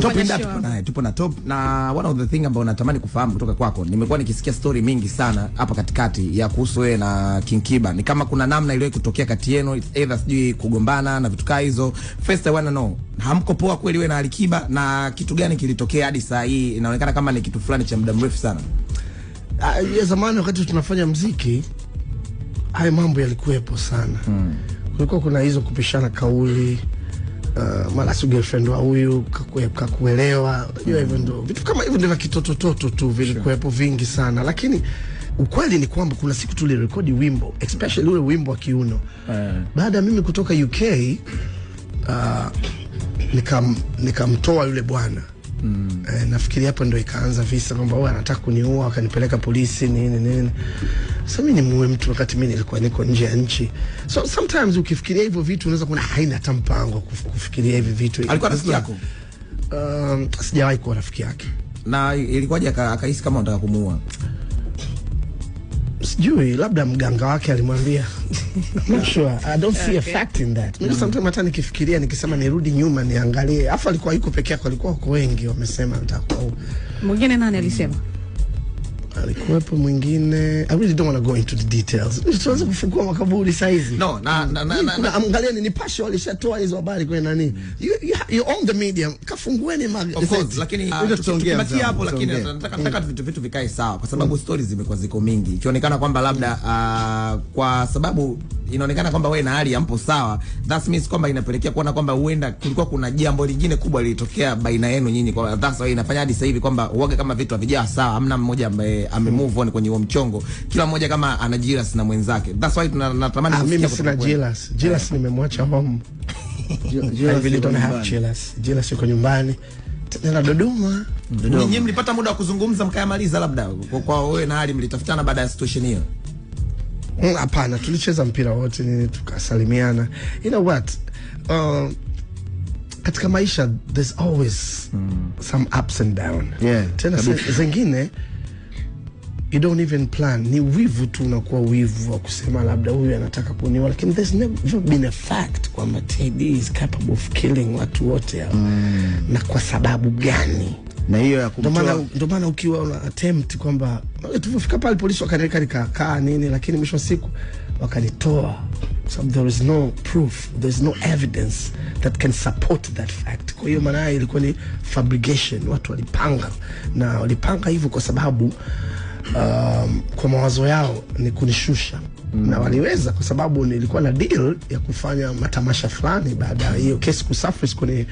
Top Fanya Inda show tupo hapa. naye, tupo na Top, na one of the thing ambayo natamani kufahamu kutoka kwako, nimekuwa nikisikia story mingi sana hapa katikati ya kuhusu wewe na King Kiba. Ni kama kuna namna iliwahi kutokea kati yenu, it's either sijui kugombana na vitu kaa hizo. First I wanna know, hamko poa kweli wewe na Alikiba, na kitu gani kilitokea hadi saa hii inaonekana kama ni kitu fulani cha muda mrefu sana? Ah, ya zamani wakati tunafanya mziki haya mambo yalikuwepo sana. Kulikuwa kuna hizo kupishana kauli, mara si girlfriend wa huyu kakuelewa, unajua hivyo ndo vitu kama hivyo ndio vya kitotototo tu vilikuwepo vingi sana, lakini ukweli ni kwamba kuna siku tulirekodi wimbo, especially ule wimbo wa Kiuno. Baada ya mimi kutoka UK, nikamtoa yule bwana. Nafikiri hapo ndo ikaanza visa kwamba huyu anataka kuniua, akanipeleka polisi, nini nini. Sasa mimi nimuue mtu wakati mimi nilikuwa niko nje ya nchi? So sometimes ukifikiria hivyo vitu unaweza kuona haina hata mpango kufikiria hivi vitu. Alikuwa rafiki yako? Sijawahi kuwa rafiki yake. Na ilikuwaje akahisi kama unataka kumuua? Sijui, labda mganga wake alimwambia. I'm not sure. I don't see a fact in that. Mimi sometimes hata nikifikiria, nikisema nirudi nyuma niangalie, afu alikuwa yuko peke yake, alikuwa wako wengi wamesema nitakuwa. Mwingine nani alisema? Alikuwepo mwingine. I really don't want to go into the details. Tuanze kufukua makaburi saa hizi? No, na Kuna angalia ni Nipashe walishatoa hizo habari kwenye nani. You own the media. Kafungueni magazeti. Of course, lakini Hizo tutaongea, tukibakia mzee hapo, wangu, lakini tutaongea. nataka vitu vikae sawa kwa sababu stories zimekuwa ziko mingi, ikionekana kwamba labda kwa sababu inaonekana kwamba wewe na Ali hampo sawa, that means kwamba inapelekea kuona kwamba huenda kulikuwa kuna jambo lingine kubwa lilitokea baina yenu nyinyi, kwa that's why inafanya hadi sasa hivi kwamba uoga kama vitu havijawa sawa, hamna mmoja ambaye ame move on kwenye huo mchongo, kila mmoja kama ana jealous na mwenzake. That's why tunatamani Ah, kusikia mimi kutoka sina kwenu. jealous. Jealous nimemwacha home. I really don't have jealous. Jealous yuko nyumbani. Tena Dodoma. Nyinyi mlipata muda wa kuzungumza mkayamaliza, labda kwa wewe na Ali mlitafutana baada ya situation hiyo? Hapana, tulicheza mpira wote nini, tukasalimiana. You know what? Katika maisha there's always some ups and down. Tena zengine you don't even plan. Ni wivu tu, unakuwa wivu wa kusema labda huyu anataka kuniua, lakini there's never been a fact kwamba TID is capable of killing watu wote hao. Na kwa sababu gani? Na hiyo ya Ndo maana kumtoa ndo maana ukiwa una attempt kwamba tulivyofika pale polisi wakaniweka nikakaa nini, lakini mwisho wa siku wakanitoa kwa sababu there is no proof, there is no evidence that can support that fact. Kwa hiyo maana yake ilikuwa ni fabrication, watu walipanga na walipanga hivyo kwa sababu kwa mawazo yao ni kunishusha na waliweza kwa sababu nilikuwa na deal ya kufanya matamasha fulani baada ya hiyo kesi kusurface kwenye